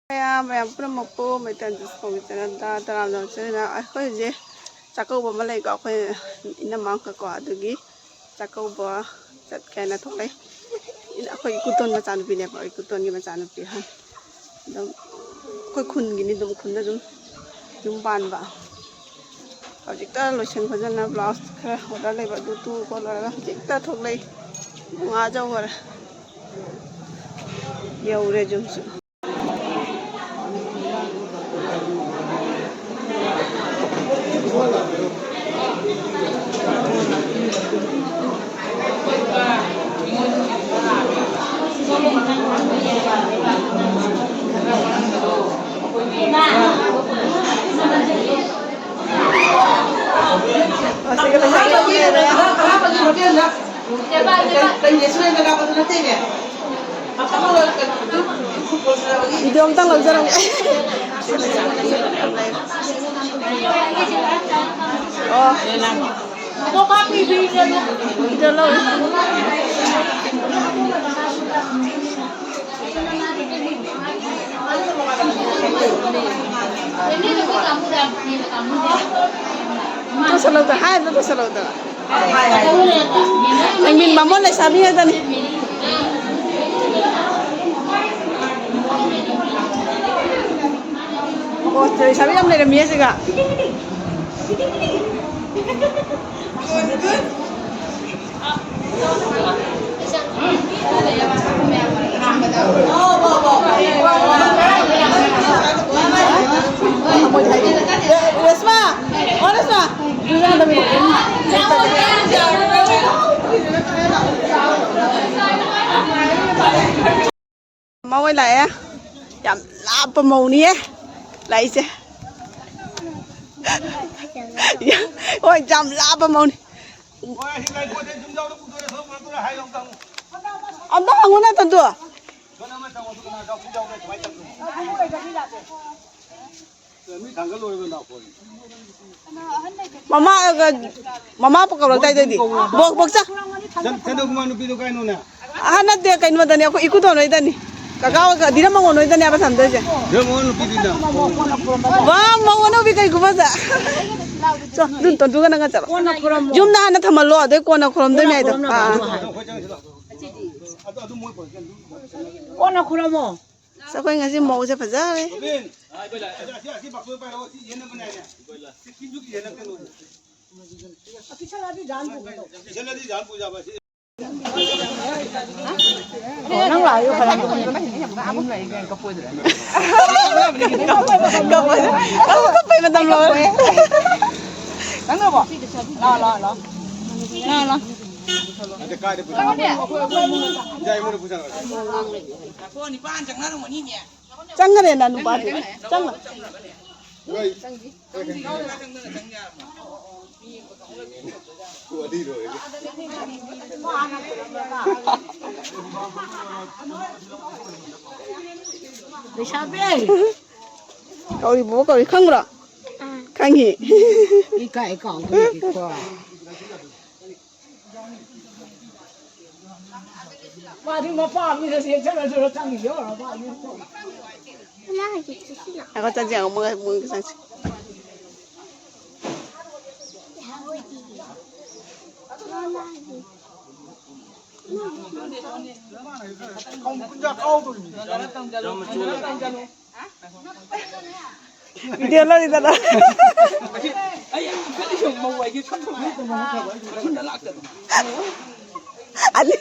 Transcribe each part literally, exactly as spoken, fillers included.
ꯃꯌꯥꯝ, ꯃꯌꯥꯝ ꯄꯨꯝꯅꯃꯛꯄꯨ ꯃꯩꯇꯩ ꯑꯟꯖꯨꯁ ꯀꯧꯕꯤ ꯆꯦꯅꯦꯜꯗ ꯇꯔꯥꯝꯅ ꯑꯣꯛꯆꯔꯤꯅ꯫ ꯑꯩꯈꯣꯏ ꯍꯧꯖꯤꯛ ꯆꯥꯛꯀꯧꯕ ꯑꯃ ꯂꯩꯀꯣ, ꯑꯩꯈꯣꯏ ꯏꯅꯝꯃ ꯑꯃꯈꯛꯀꯣ, ꯑꯗꯨꯒꯤ ꯆꯥꯛꯀꯧꯕ ꯆꯠꯀꯦꯅ ꯊꯣꯛꯂꯛꯏ꯫ ꯑꯩꯈꯣꯏ ꯏꯀꯨꯇꯣꯟ ꯃꯆꯥꯅꯨꯄꯤꯅꯦꯕ, ꯏꯀꯨꯇꯣꯟꯒꯤ ꯃꯆꯥꯅꯨꯄꯤ ꯑꯍꯟ꯫ ꯑꯗꯨꯝ ꯑꯩꯈꯣꯏ ꯈꯨꯟꯒꯤꯅꯤ, ꯑꯗꯨꯝ ꯈꯨꯟꯗ ꯑꯗꯨꯝ ꯌꯨꯝ ꯄꯥꯟꯕ꯫ ꯍꯧꯖꯤꯛꯇ ꯂꯣꯏꯁꯟ ꯈꯣꯠꯆꯟꯅ ꯕ꯭ꯂꯥꯎꯁ ꯈꯔ ꯑꯣꯔꯗꯔ ꯂꯩꯕ ꯑꯗꯨ ꯇꯨ ꯈꯣꯠꯂꯨꯔꯒ ꯍꯧꯖꯤꯛꯇ ꯊꯣꯛꯂꯛꯏ꯫ ꯄꯨꯡ ꯑꯥ ꯌꯧꯈꯔꯦ꯫ ꯌꯧꯔꯦ ꯌꯨꯝꯁꯨ꯫ ꯚꯤꯗꯤꯑꯣ ꯑꯝꯇꯪ ꯂꯧꯖꯔꯝꯒꯦ꯫ ꯑꯣ꯫ ꯚꯤꯗꯤꯑꯣ ꯂꯧ꯫ ꯇꯧꯁꯜꯂꯧꯗ, ꯍꯥꯏꯕꯗꯣ ꯇꯧꯁꯜꯂꯧꯗ꯫ ꯂꯦꯡꯃꯤꯟ ꯕꯥꯃꯣꯟ ꯂꯩꯁꯥꯕꯤ ꯉꯥꯛꯇꯅꯤ꯫ ꯑꯣ, ꯂꯩꯁꯥꯕꯤ ꯌꯥꯝ ꯂꯩꯔꯝꯃꯤꯌꯦ ꯁꯤꯒ꯫ ꯔꯦꯁꯃꯥ, ꯑꯣ ꯔꯦꯁꯃꯥ꯫ ꯃꯥ ꯍꯣꯏ ꯂꯥꯛꯑꯦ꯫ ꯌꯥꯝ ꯂꯥꯞꯄ ꯃꯧꯅꯤꯍꯦ ꯂꯥꯛꯏꯁꯦ꯫ ꯍꯣꯏ, ꯌꯥꯝ ꯂꯥꯞꯄ ꯃꯧꯅꯤ꯫ ꯑꯝꯇ ꯍꯪꯉꯨꯅꯦ, ꯇꯟꯗꯨ꯫ ꯃꯃꯥ, ꯃꯃꯥ ꯀꯧꯔꯛꯇꯥꯏꯗꯗꯤ꯫ ꯕꯣꯛ, ꯕꯣꯛ, ꯆꯥ꯫ ꯆꯟ-, ꯆꯟꯗ꯭ꯔꯀꯨꯃꯥꯔ ꯅꯨꯄꯤꯗꯣ ꯀꯥꯏꯅꯣꯅꯦ? ꯑꯍꯟ ꯅꯠꯇꯦ, ꯀꯩꯅꯣꯗꯅꯤ, ꯑꯩꯈꯣꯏ ꯏꯀꯨꯗꯣꯟ ꯍꯣꯏꯗꯅꯤ꯫ ꯀꯀꯥ ꯍꯣꯏ, ꯙꯤꯔꯝ ꯃꯉꯣꯟ ꯍꯣꯏꯗꯅꯦꯕ ꯊꯝꯗꯣꯏꯁꯦ꯫ ꯙꯤꯔꯝ ꯃꯉꯣꯟ ꯅꯨꯄꯤꯗꯨꯅ? ꯋꯥ, ꯃꯉꯣꯟ ꯅꯨꯄꯤ ꯀꯩꯒꯨꯝꯕ ꯆꯥ-, ꯆꯣ, ꯑꯗꯨꯝ ꯇꯣꯟꯗꯨꯒ ꯅꯪꯒ ꯆꯠꯂꯣ꯫ ꯌꯨꯝꯗ ꯍꯥꯟꯅ ꯊꯝꯍꯜꯂꯣ, ꯑꯗꯩ ꯀꯣꯟꯅ ꯈꯨꯔꯨꯝꯗꯣꯏꯅꯦ ꯍꯥꯏꯗꯣ꯫ ꯑꯥ꯫ ꯀꯣꯟꯅ ꯈꯨꯔꯨꯝꯃꯣ꯫ ꯑꯁ, ꯑꯩꯈꯣꯏ ꯉꯁꯤ ꯃꯧꯁꯦ ꯐꯖꯈ꯭ꯔꯦ꯫ ꯑꯣ, ꯅꯪ ꯂꯥꯛꯏ ꯐꯔꯦ꯫ ꯀꯞꯄꯣꯏꯗ꯭ꯔꯥ? ꯀꯞꯄꯣꯏ꯫ ꯀꯞꯄꯣꯏ꯫ ꯀꯞꯄꯩ ꯃꯇꯝ ꯂꯣꯏꯔꯦ꯫ ꯅꯪꯅꯕꯣ? ꯂꯥꯎ, ꯂꯥꯎ, ꯂꯥꯎ꯫ ꯂꯥꯎ, ꯂꯥꯎ꯫ ꯆꯪꯉꯅꯦ ꯅꯨꯄꯥꯗꯨ꯫ ꯆꯪꯉ-, ꯂꯩꯁꯥꯕꯤ! ꯀꯧꯔꯤ ꯕꯣꯕꯣ ꯀꯧꯔꯤ, ꯈꯪꯕ꯭ꯔꯣ? ꯈꯪꯉꯤ꯫ ꯏꯀꯥꯏ ꯀꯥꯎꯗꯣꯏꯅꯤꯀꯣ꯫ ꯃꯥꯗꯤ ꯃꯄꯥ ꯃꯤꯗ ꯆꯦꯟ ꯆꯠꯂ ꯆꯠꯂ ꯆꯪꯉꯤꯁꯦ ꯌꯦꯡꯉꯨꯔꯣ, ꯃꯥ ꯃꯤ ꯉꯥꯏꯈꯣ, ꯆꯪꯁꯤ, ꯌꯦꯡꯉꯣ, ꯃꯣꯏ, ꯃꯣꯏꯒꯤ ꯆꯪꯁꯤ꯫ ꯚꯤꯗꯤꯑꯣ ꯂꯧꯔꯤꯗꯅ꯫ ꯑꯅꯤ꯫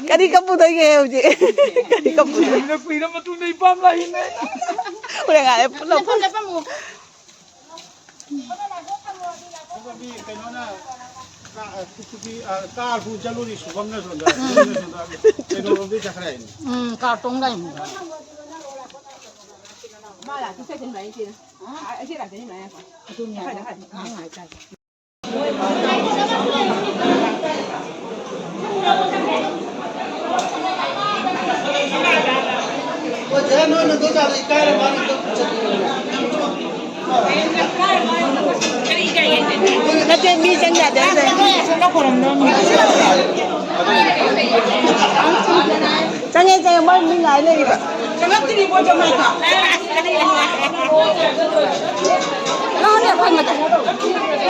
ꯀꯔꯤ ꯀꯞꯄꯨꯗꯣꯏꯒꯦ ꯍꯧꯖꯤꯛ? ꯀꯔꯤ ꯀꯞꯄꯨꯗꯣꯏꯒꯦ? ꯀꯨꯏꯔ ꯃꯇꯨꯡꯗ ꯏꯄꯥꯝ ꯂꯥꯛꯏꯅꯦ꯫ ꯍꯣꯔꯦꯟ ꯉꯥꯏꯔꯦ ꯄꯨꯂꯞ꯫ ꯀꯩꯅꯣꯅ ꯀꯥꯔ ꯄꯨ ꯆꯠꯂꯨꯔꯤ, ꯁꯨꯕꯝꯅ ꯁꯣꯝꯗ, ꯁꯣꯝꯗ ꯀꯩꯅꯣꯔꯣꯝꯗꯩ ꯆꯠꯈ꯭ꯔꯦ ꯍꯥꯏꯅꯦ꯫ ꯎꯝ, ꯀꯥꯔ ꯇꯣꯡ ꯂꯥꯛꯏꯅꯦ꯫ ꯃꯥ ꯂꯥꯛꯇꯤ ꯆꯠꯈꯤꯅꯤ ꯃꯥꯏ ꯏꯆꯦꯅ꯫ ꯑ, ꯑꯁꯤ ꯂꯥꯛꯇꯣꯏꯅꯤ ꯃꯥꯏ꯫ ꯑꯗꯨꯅꯦ ꯍꯥꯏꯕ꯫ ꯑꯉꯥꯡ ꯍꯥꯏꯇꯥꯔꯦ꯫ ꯅꯠꯇꯦ, ꯃꯤ ꯆꯪ ꯌꯥꯗꯦ ꯍꯥꯏꯗꯥꯏꯅꯦ? ꯆꯪꯉꯦ, ꯆꯪꯉꯦ, ꯃꯣꯏ ꯃꯤ ꯉꯥꯏ ꯂꯩꯔꯤꯕ꯫ ꯆꯪꯉꯛꯇ꯭ꯔꯤꯕꯣ, ꯖꯃꯥꯏꯀꯥ? ꯂꯥꯛꯑꯣꯅꯦ, ꯑꯩꯈꯣꯏ ꯃꯊꯛ꯫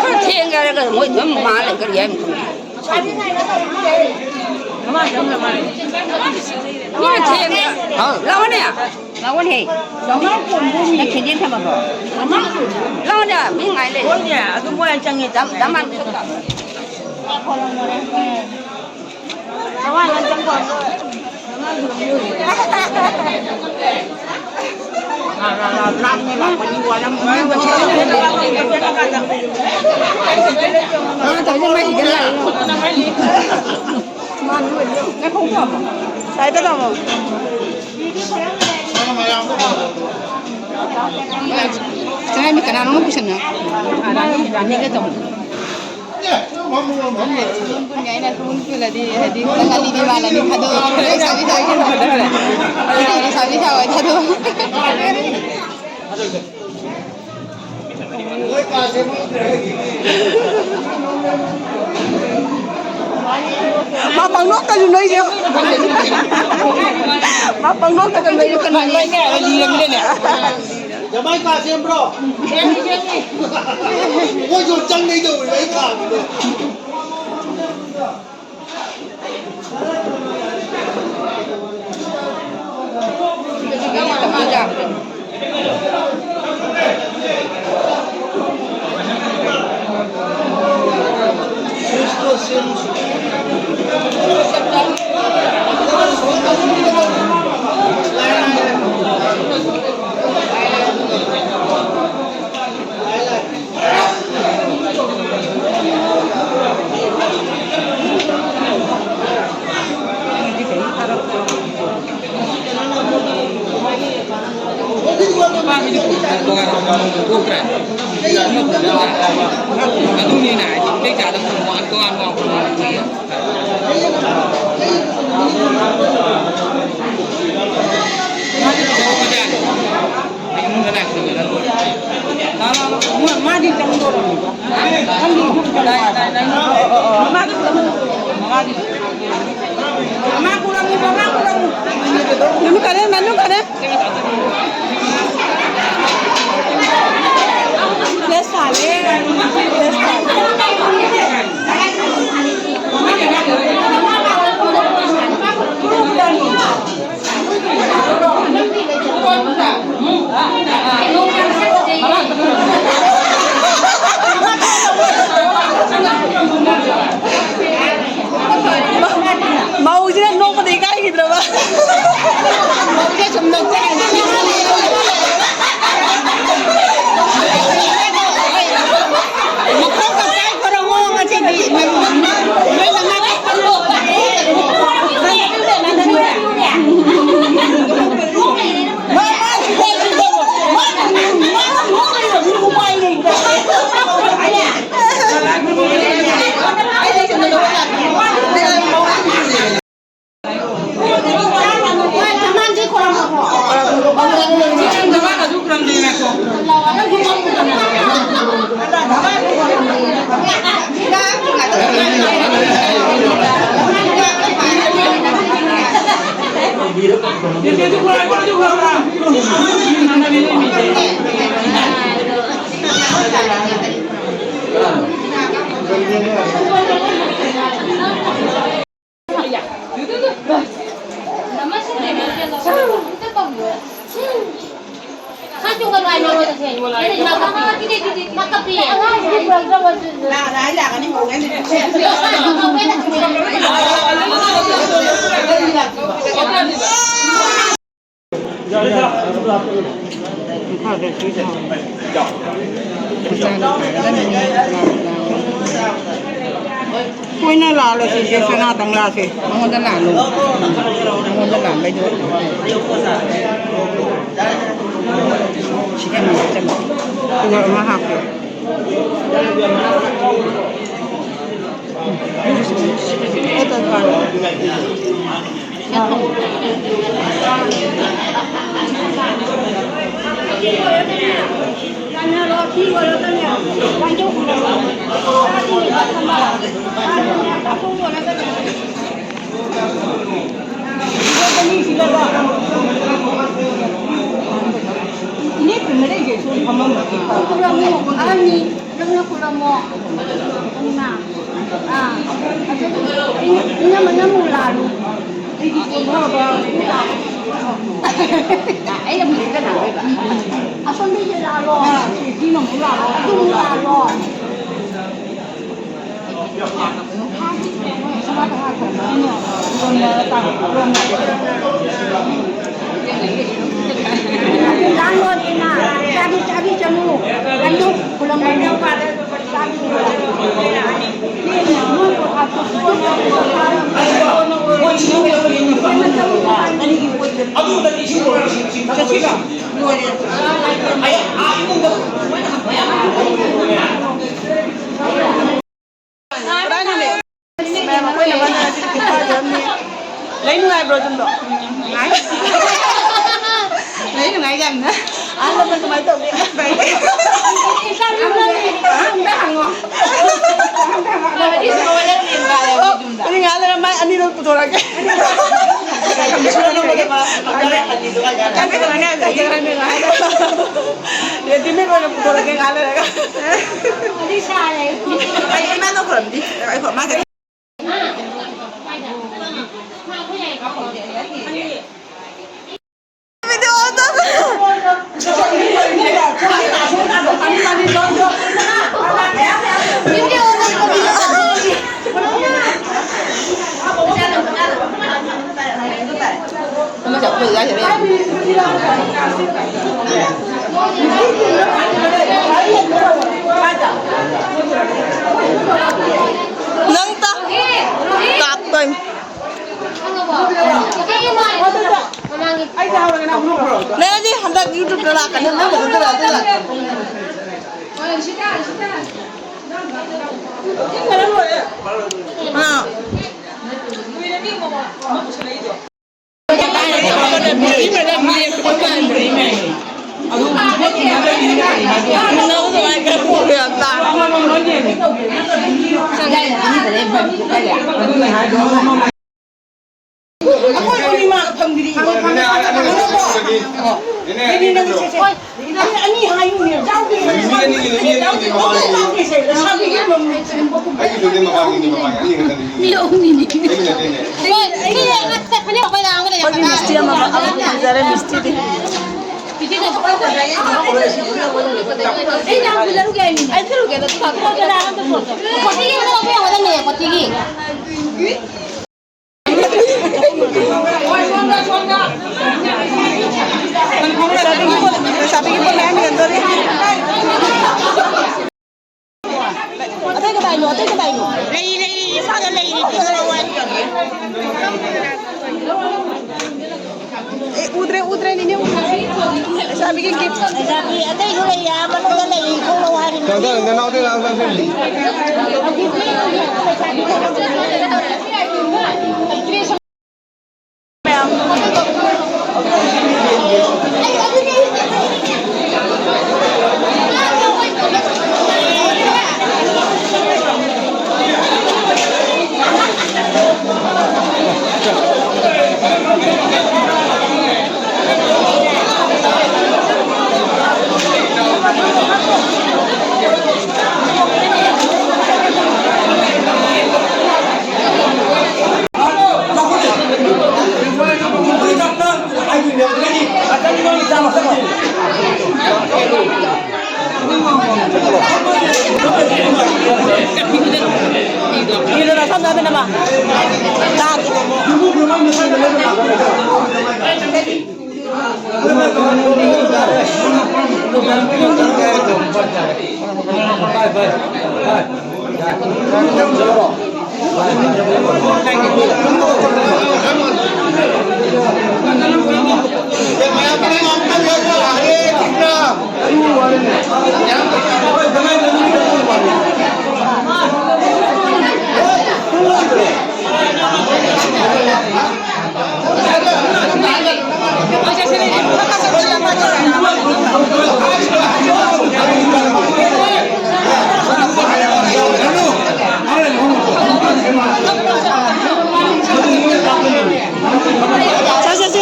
ꯈꯔ ꯊꯦꯡꯉꯦ ꯍꯥꯏꯔꯒ ꯃꯣꯏ ꯑꯗꯨꯝ ꯉꯥꯏ ꯂꯩ, ꯀꯔꯤ ꯍꯥꯏꯅꯣ ꯈꯪꯗꯦ꯫ ꯃꯥ ꯊꯦꯡꯉꯦ꯫ ꯍꯥꯎ, ꯂꯥꯛꯑꯣꯅꯦ꯫ ꯂꯥꯛꯑꯣꯅꯦ꯫ ꯅꯪ ꯈꯦꯟꯖꯦꯟ ꯊꯝꯃꯕꯣ? ꯂꯥꯛꯑꯣꯅꯦ, ꯃꯤ ꯉꯥꯏ ꯂꯩ꯫ ꯍꯣꯏꯅꯦ, ꯑꯗꯨ ꯃꯣꯏ ꯆꯪꯉꯦ꯫ ꯗꯝ, ꯗꯝ ꯃꯥꯟ ꯆꯠꯈ꯭ꯔꯣ꯫ ꯁꯥꯏꯗ ꯊꯝꯃꯣ꯫ ꯀꯅꯥꯅꯣ ꯄꯨꯁꯟꯅ? ꯁꯣꯝ ꯄꯨꯟꯒꯩ ꯑꯩꯅ ꯁꯣꯝ ꯄꯨꯜꯂꯗꯤ ꯍꯥꯏꯗꯤ ꯂꯩꯁꯥꯕꯤꯗꯤ ꯃꯥꯜꯂꯅꯤ ꯊꯥꯗꯣꯛꯑꯣ꯫ ꯂꯩꯁꯥꯕꯤ ꯁꯥꯕꯤ ꯁꯥꯕꯤ ꯊꯥꯗꯣꯛꯈ꯭ꯔꯦ꯫ ꯂꯩꯁꯥꯕꯤ ꯁꯥꯕ ꯊꯥꯗꯣꯛꯑꯣ꯫ ꯃꯥ ꯄꯪꯅꯣꯛꯇꯁꯨ ꯅꯣꯏꯁꯦ꯫ ꯃꯥ ꯄꯪꯅꯣꯛꯇꯁꯨ ꯅꯣꯏꯁꯦ꯫ ꯀꯅꯥ ꯂꯣꯏꯅ ꯂꯤꯔꯃꯤꯅꯅꯦ꯫ ꯖꯃꯥꯏ ꯀꯥ ꯁꯦꯝꯕ꯭ꯔꯣ? ꯁꯦꯝꯃꯤ, ꯁꯦꯝꯃꯤ꯫ ꯃꯣꯏꯁꯨ ꯆꯪꯅꯩ ꯇꯧꯔꯤꯕ ꯑꯩ ꯊꯥꯕꯗꯣ꯫ ꯅꯨꯄꯥꯒꯤꯗꯤ ꯇꯣꯉꯥꯟ ꯇꯣꯉꯥꯟꯅ ꯊꯣꯛꯇ꯭ꯔꯦ꯫ ꯑꯗꯨꯅꯤꯅ ꯍꯥꯏꯗꯤ ꯀꯩꯀꯥꯗ ꯇꯣꯉꯥꯟ ꯇꯣꯉꯥꯟ ꯇꯣꯉꯥꯟ ꯇꯣꯉꯥꯟ꯫ ꯅꯅꯨ ꯀꯔꯦ, ꯅꯅꯨ ꯀꯔꯦ꯫ Less ꯊꯥꯜꯂꯦ, less ꯊꯥꯜꯂꯦ꯫ ꯃꯧꯁꯤꯅ ꯅꯣꯛꯄꯗ ꯏꯀꯥꯏꯈꯤꯗ꯭ꯔꯕ? ꯃꯧꯁꯦ ꯁꯨꯝ ꯅꯣꯛꯆꯔꯅꯤ꯫ ꯃꯈꯣꯡꯒ ꯄꯥꯏꯈ꯭ꯔꯣ ꯉꯁꯤꯗꯤ꯫ ꯅꯣꯏ ꯅꯃꯥ ꯃꯣꯏꯅ ꯂꯥꯜꯂꯁꯤꯁꯦ, ꯁꯅꯥꯗꯪ ꯂꯥꯛꯁꯦ꯫ ꯃꯉꯣꯟꯗ ꯂꯥꯜꯂꯣ꯫ ꯃꯉꯣꯟꯗ ꯂꯥꯟꯕꯩꯗꯣ꯫ ꯁꯤ ꯀꯩꯅꯣ ꯍꯥꯞꯆꯜꯂꯣ꯫ ꯁꯨꯒꯔ ꯑꯃ ꯍꯥꯞꯀꯦ꯫ ꯏꯅꯦ ꯄꯨꯟꯅ ꯂꯩꯒꯦ, ꯁꯣꯝ ꯐꯝꯃꯝꯃꯣ꯫ ꯑꯍꯟꯅꯤ, ꯅꯪꯅ ꯄꯨꯜꯂꯝꯃꯣ꯫ ꯄꯨꯟꯅ꯫ ꯑꯥ, ꯑꯗꯨ ꯏꯅꯝꯃ ꯅꯪ ꯑꯃꯨꯛ ꯂꯥꯛꯑꯅꯤ꯫ ꯑꯩꯗꯤ ꯄꯣꯊꯥꯕ꯫ ꯑꯩꯅ ꯑꯃꯨꯛ ꯀꯅꯥ ꯑꯣꯏꯕ? ꯑꯁꯣꯝꯗꯒꯤ ꯂꯥꯛꯑꯣ꯫ ꯑꯥ, ꯁꯤ, ꯁꯤꯅ ꯑꯃꯨꯛ ꯂꯥꯛꯑꯣ꯫ ꯑꯗꯨ ꯑꯃꯨꯛ ꯂꯥꯛꯑꯣ꯫ ꯂꯥꯡꯒꯣꯜ ꯏꯃꯥ, ꯆꯥꯕꯤ ꯆꯥꯕꯤ ꯆꯅꯨ, ꯑꯗꯨ ꯈꯨꯂꯪ ꯀꯩꯅꯣ꯫ ꯀꯗꯥꯏꯅꯣꯅꯦ? ꯃꯌꯥꯝ ꯑꯩꯈꯣꯏ ꯂꯝꯕꯥ ꯅꯥꯏꯔꯗꯤ ꯅꯨꯄꯥꯁꯦ ꯑꯃꯅꯤ꯫ ꯂꯩ ꯅꯨꯡꯉꯥꯏꯕ꯭ꯔꯣ ꯑꯗꯨꯝꯗꯣ? ꯅꯨꯡꯉꯥꯏ꯫ ꯂꯩ ꯅꯨꯡꯉꯥꯏ ꯌꯥꯝꯅ꯫ ꯑꯍꯜ ꯂꯃꯟ ꯀꯃꯥꯏꯅ ꯇꯧꯒꯦ? ꯐꯩ꯫ ꯑꯝꯇ ꯍꯪꯉꯣ꯫ ꯑꯣ, ꯑꯗꯨꯗꯤ ꯉꯥꯏꯍꯥꯛ ꯂꯩꯔ ꯃꯥꯏ ꯑꯅꯤꯔꯛ ꯄꯨꯊꯣꯔꯛꯀꯦ꯫ ꯀꯥꯏꯗ ꯀꯅꯥꯅ ꯍꯥꯏꯗꯣꯏꯅꯣ? ꯔꯦꯗꯤꯃꯦꯗ ꯑꯣꯏꯅ ꯄꯨꯊꯣꯔꯛꯀꯦ ꯉꯥꯏꯍꯥꯛ ꯂꯩꯔꯒ꯫ ꯑꯩ ꯏꯃꯥ ꯅꯣꯛꯈ꯭ꯔꯕꯗꯤ꯫ ꯑꯩꯈꯣꯏ ꯃꯥ ꯀꯩ- ꯅꯪ ꯇ-, ꯀꯥꯞꯇꯣꯏꯅꯤ꯫ ꯅꯪꯗꯤ ꯍꯟꯗꯛ YouTube-ꯇ ꯂꯥꯛꯀꯅꯤ꯫ ꯑꯥ꯫ ꯑꯩꯈꯣꯏ ꯄꯨꯔꯅꯤꯃꯥꯒ ꯐꯪꯗ꯭ꯔꯤ꯫ ꯑꯅꯤ ꯍꯥꯏꯌꯨꯅꯦ, ꯌꯥꯎꯗꯦ꯫ ꯌꯥꯎꯗꯦ, ꯌꯥꯎꯗꯦ, ꯂꯩꯁꯥꯕꯤꯒꯤ ꯑꯃꯃꯝ꯫ ꯑꯩꯒꯤꯗꯨꯗꯤ ꯃꯃꯥꯡꯒꯤꯅꯤ, ꯃꯃꯥꯡꯒꯤ ꯑꯅꯤ ꯈꯛꯇꯅꯤ꯫ ꯃꯤ ꯑꯍꯨꯝꯅꯤꯅꯦ꯫ ꯑꯩꯒꯤ ꯅꯠꯇꯦꯅꯦ꯫ ꯍꯣꯏ, ꯁꯤꯁꯦ ꯐꯅꯦꯛ ꯑꯃ ꯌꯥꯎꯔꯒ ꯂꯩꯔꯦ꯫ ꯑꯩꯈꯣꯏꯒꯤ ꯃꯤꯁꯇꯤ ꯑꯃꯃꯝ ꯑꯃꯨꯛ ꯐꯪꯖꯔꯦ, ꯃꯤꯁꯇꯤꯗꯤ꯫ ꯑꯩ ꯌꯥꯝ ꯐꯖꯔꯨꯒꯦ ꯍꯥꯏꯕꯅꯤꯅꯦ꯫ ꯑꯩ ꯊꯤꯜꯂꯨꯒꯦ ꯑꯗꯣ ꯊꯥꯗꯣꯛꯑꯣ꯫ ꯀꯣꯆꯤꯒꯤ ꯑꯃ ꯂꯧꯕ ꯌꯥꯒꯗꯕꯅꯦ, ꯀꯣꯆꯤꯒꯤ꯫ ꯂꯩꯁꯥꯕꯤꯒꯤ ꯄꯣꯠ ꯃꯌꯥꯝ ꯌꯦꯟꯗꯣꯔꯤ꯫ ꯑꯇꯩ ꯀꯗꯥꯏꯅꯣ? ꯑꯇꯩ ꯀꯗꯥꯏꯅꯣ? ꯂꯩ, ꯂꯩ, ꯏꯝꯐꯥꯜꯗ ꯂꯩꯔꯤ, ꯄꯤꯔꯛꯑꯣ ꯍꯥꯏ꯫ ꯑꯦ, ꯎꯗ꯭ꯔꯦ, ꯎꯗ꯭ꯔꯦ, ꯅꯤꯅꯦ, ꯎꯗ꯭ꯔꯦ꯫ ꯂꯩꯁꯥꯕꯤꯒꯤ ꯒꯤꯐ꯫ ꯂꯩꯁꯥꯕꯤ ꯑꯇꯩꯁꯨ ꯂꯩ, ꯑꯥ ꯃꯅꯨꯡꯗ ꯂꯩ, ꯊꯣꯛꯂꯛꯑꯣ ꯍꯥꯏꯔꯤꯅꯤ꯫ ꯀꯩꯅꯣ ꯇꯧꯔꯦ, ꯅꯅꯥꯎꯗꯩ ꯂꯥꯛꯑꯣ, ꯂꯥꯛꯑꯣ, ꯂꯥꯛꯑꯣ꯫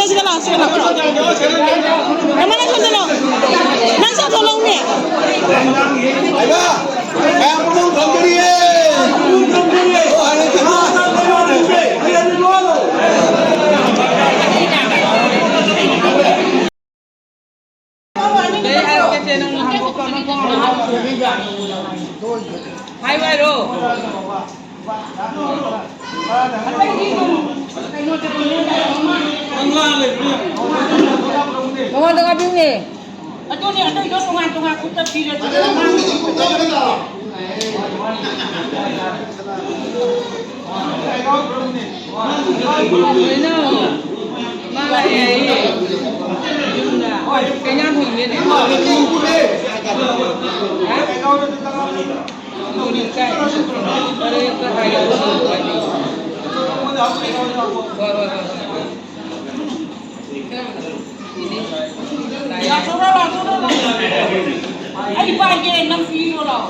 ꯁꯤꯒ ꯂꯥꯛꯑꯣ, ꯁꯤꯒ ꯂꯥꯛꯑꯣ꯫ ꯅꯃ ꯅꯪ ꯁꯣꯝꯗ ꯂꯥꯛꯑꯣ꯫ ꯅꯪ ꯆꯥꯊꯣꯛꯂꯛꯎꯅꯦ꯫ ꯃꯌꯥꯝ ꯄꯨꯝꯅꯃꯛ ꯐꯝꯕꯤꯔꯤꯌꯦ꯫ ꯑꯣ, ꯍꯥꯏꯔꯦ, ꯀꯩꯅꯣ꯫ ꯍꯥꯏꯌꯨ ꯍꯥꯏꯔꯣ꯫ ꯃꯉꯣꯟꯗ ꯉꯥꯛꯄꯤꯌꯨꯅꯦ꯫ ꯑꯗꯨꯅꯦ, ꯑꯇꯩꯗꯣ ꯇꯣꯉꯥꯟ ꯇꯣꯉꯥꯟ ꯈꯨꯠꯇ ꯄꯤꯔꯁꯨ ꯀꯩꯅꯣ, ꯃꯥ ꯂꯥꯛꯑꯦ ꯍꯥꯏꯌꯦ꯫ ꯌꯨꯝꯗ꯫ ꯀꯩ ꯏꯟꯖꯥꯡ ꯊꯣꯡꯒꯦꯅꯦ? ꯍꯥ? ꯑꯩ ꯄꯥꯏꯒꯦ, ꯅꯪ ꯄꯤꯔꯣ ꯂꯥꯎ꯫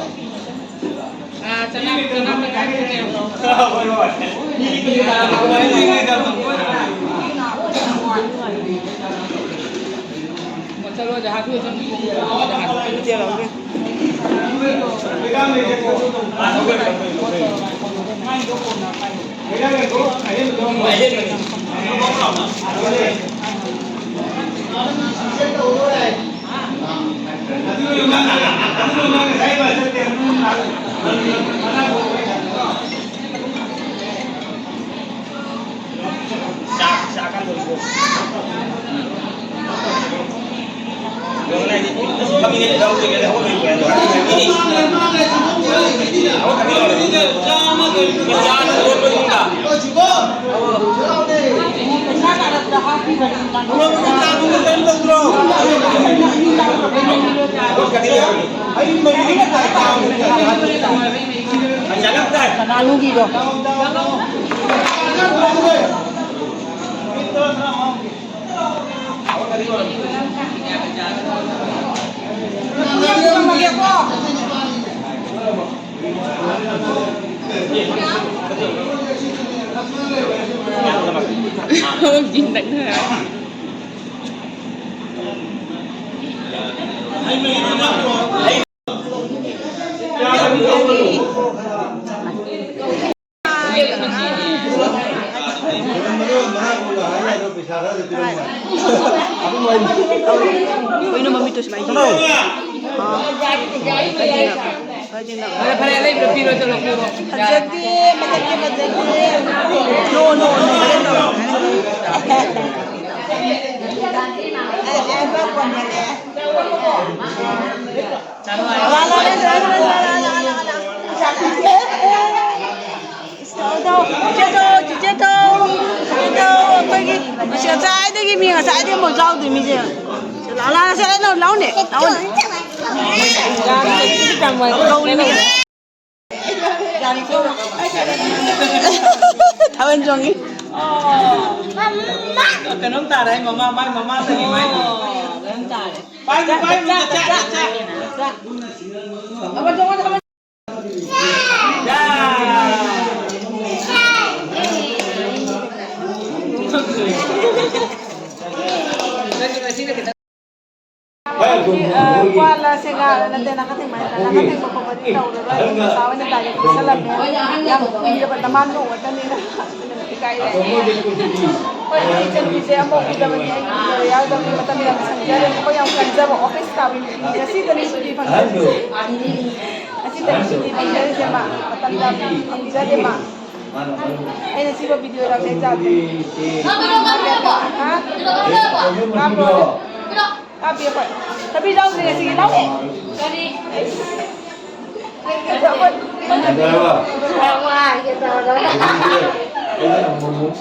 ꯀꯅꯥꯅꯨꯒꯤꯗꯣ? ꯀꯩꯅꯣ ꯃꯃꯤꯠꯇꯣ ꯁꯨꯃꯥꯏꯅ ꯇꯧ꯫ ꯑꯥ꯫ ꯐꯔꯦ, ꯐꯔꯦ, ꯑꯔꯩꯕꯗꯣ ꯄꯤꯔꯣ, ꯆꯠꯂꯣ, ꯄꯤꯔꯣ꯫ ꯐꯖꯗꯦ, ꯐꯖꯗꯦ, ꯐꯖꯗꯦ꯫ No, no, no, no, no꯫ ꯑꯦ, ꯑꯦ, ꯕꯥ ꯀꯣꯟ ꯌꯥꯗꯦ꯫ ꯆꯤꯆꯦ ꯊꯣ, ꯆꯤꯆꯦ ꯊꯣ, ꯆꯤꯆꯦ ꯊꯣ, ꯑꯩꯈꯣꯏꯒꯤ ꯉꯁꯥꯏꯗꯒꯤ ꯃꯤ ꯉꯁꯥꯏꯗꯒꯤ ꯑꯃꯨꯛ ꯌꯥꯎꯗꯣꯏ ꯃꯤꯁꯦ꯫ ꯂꯥꯛꯑꯣ, ꯂꯥꯛꯑꯣ, ꯂꯥꯛꯑꯣ, ꯂꯥꯛꯑꯣꯅꯦ, ꯂꯥꯛꯑꯣꯅꯦ꯫ ꯀꯧꯔꯤꯅꯤ꯫ ꯊꯥꯕꯜ ꯆꯣꯡꯉꯤ꯫ ꯀꯩꯅꯣꯝ ꯇꯥꯔꯦ, ꯃꯃꯥ, ꯃꯥꯏ ꯃꯃꯥꯗꯒꯤ ꯃꯥꯏ꯫ ꯄꯥꯏꯅꯨ, ꯄꯥꯏꯅꯨ, ꯆꯥ, ꯆꯥ, ꯆꯥ꯫ ꯀ꯭ꯋꯥꯂ ꯁꯦꯒꯥꯗ ꯅꯠꯇꯦ, ꯅꯥꯀꯊꯦꯡꯕ ꯍꯥꯏꯗꯅ ꯅꯥꯀꯊꯦꯡꯕ ꯈꯣꯠꯄꯗꯤ ꯇꯧꯔꯔꯣꯏ꯫ ꯑꯗꯨꯝ ꯃꯆꯥ ꯑꯣꯏꯅ direct ꯄꯤꯁꯜꯂꯝꯃꯦ꯫ ꯌꯥꯝ ꯀꯨꯏꯔꯕ ꯅꯃꯥꯟ ꯅꯣꯛꯑꯗꯅꯤꯅ ꯏꯀꯥꯏꯔꯦ꯫ ꯍꯣꯏ, ꯑꯩ ꯏꯆꯟꯅꯨꯄꯤꯁꯦ ꯑꯃꯐꯥꯎ ꯎꯗꯕꯅꯤ꯫ ꯑꯩꯒꯤ video ꯌꯥꯎꯗꯕꯅꯤ꯫ ꯃꯇꯝ ꯌꯥꯝ ꯁꯪꯖꯔꯦ꯫ ꯊꯕꯛ ꯌꯥꯝ ꯀꯟꯖꯕ office staff ꯅꯤ꯫ ꯉꯁꯤꯗꯅꯤ ꯁꯨꯇꯤ ꯐꯪꯖꯔꯤꯁꯦ꯫ ꯉꯁꯤꯗꯅꯤ ꯁꯨꯇꯤ ꯐꯪꯖꯔꯤꯁꯦ ꯃꯥ꯫ ꯃꯇꯝ ꯌꯥꯝ ꯐꯪꯖꯗꯦ ꯃꯥ꯫ ꯑꯩꯅ ꯁꯤꯕ video ꯌꯥꯎꯁꯦ ꯆꯥꯗꯦ꯫ ꯍꯥ? ꯀꯥꯞꯄ꯭ꯔꯣ? ꯀꯥꯞꯄꯤ ꯑꯩꯈꯣꯏ꯫ ꯊꯕꯤ ꯂꯧꯗ꯭ꯔꯤ ꯉꯁꯤꯒꯤ ꯂꯧ꯫ ꯍꯥꯏꯕ? ꯑꯗꯨꯗꯤ ꯑꯩꯅ ꯑꯃꯨꯛ